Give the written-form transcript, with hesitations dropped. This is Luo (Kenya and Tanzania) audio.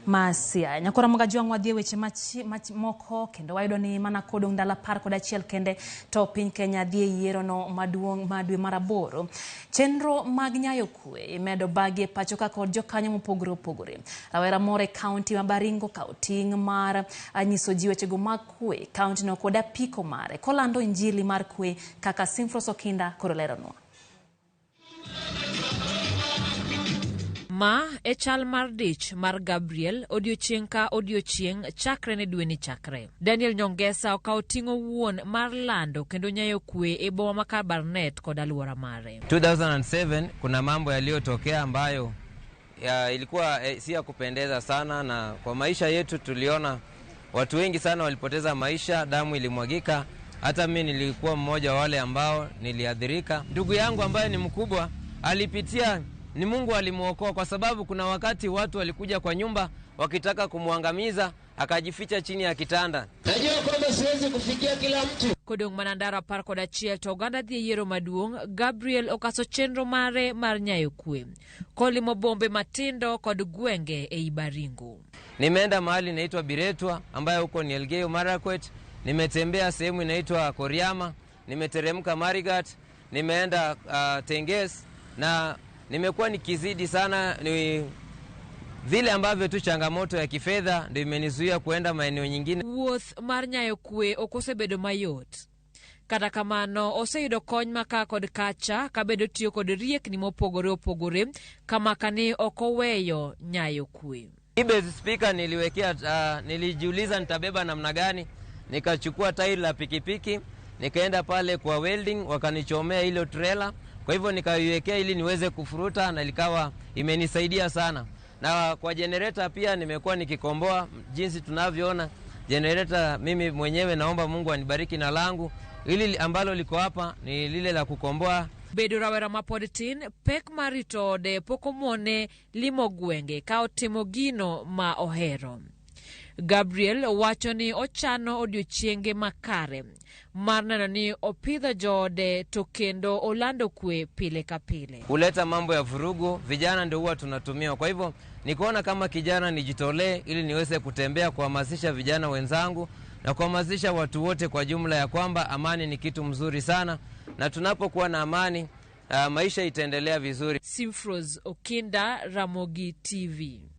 Ma Siaya. Nyakora Mogajwang' wadhi e weche moko kendo wayudo ni mana kodong' ndalo 11 kende to piny Kenya dhi e yierono maduong' ma dwe mar 8. Chenro mag nyayo kwe imedo bagi e pacho ka kod jokanyo mopogore opogore. Rawera moro e kaunti ma Baringo kawo ting' mar nyiso ji wechego mag kwe kauntino kod apiko mare kolando injili mar kwe kaka Simfros Okinda koro leronwa. Ma e chal mar dich mar Gabriel odiochieng' ka odiochieng' chakre ne dwe ni chakre. Daniel Nyongesa okawo ting' owuon mar lando kendo nyayo kwe e boma ma Kabarnet kod alwora mare. 2007 kuna mambo yaliyotokea ambayo ya ilikuwa si ya kupendeza sana, na kwa maisha yetu tuliona watu wengi sana walipoteza maisha, damu ilimwagika. Hata mimi nilikuwa mmoja wa wale ambao niliadhirika. Ndugu yangu ambaye ni mkubwa alipitia, ni Mungu alimuokoa, kwa sababu kuna wakati watu walikuja kwa nyumba wakitaka kumwangamiza, akajificha chini ya kitanda. Najua kwamba siwezi kufikia kila mtu. Kodong' mana ndaro 11 to oganda dhi e yiero maduong', Gabriel okaso chenro mare mar nyayo kwe kolimo bombe matindo kod gwenge ei Baringo. Nimeenda mahali inaitwa Biretwa ambayo huko ni Elgeyo Marakwet, nimetembea sehemu inaitwa Koriama, nimeteremka Marigat, nimeenda Tenges, na nimekuwa nikizidi sana ni vile ambavyo tu changamoto ya kifedha ndio imenizuia kuenda maeneo nyingine. Wuoth mar nyayo kwe ok osebedo mayot. Kata kamano, oseyudo kony maka kod kacha kabedo tiyo kod riekni mopogore opogore kamaka ni ok oweyo nyayo kwe. Hii speaker niliwekea, nilijiuliza nitabeba namna gani, nikachukua tairi la pikipiki nikaenda pale kwa welding wakanichomea hilo trailer, kwa hivyo nikaiwekea ili niweze kufuruta na likawa imenisaidia sana. Na kwa generator pia nimekuwa nikikomboa jinsi tunavyoona generator. Mimi mwenyewe naomba Mungu anibariki na langu hili ambalo liko hapa ni lile la kukomboa. Bedo rawera mapod tin, pek mar rito ode pok omone limo gwenge ka otimo gino ma ohero. Gabriel wacho ni ochano odiochienge makare mar neno ni opidho joode to kendo olando kwe pile ka pile. Kuleta mambo ya vurugu, vijana ndio huwa tunatumia. Kwa hivyo nikaona kama kijana nijitolee ili niweze kutembea kuhamasisha vijana wenzangu na kuhamasisha watu wote kwa jumla ya kwamba amani ni kitu mzuri sana, na tunapokuwa na amani maisha itaendelea vizuri. Simfros Okinda, Ramogi TV.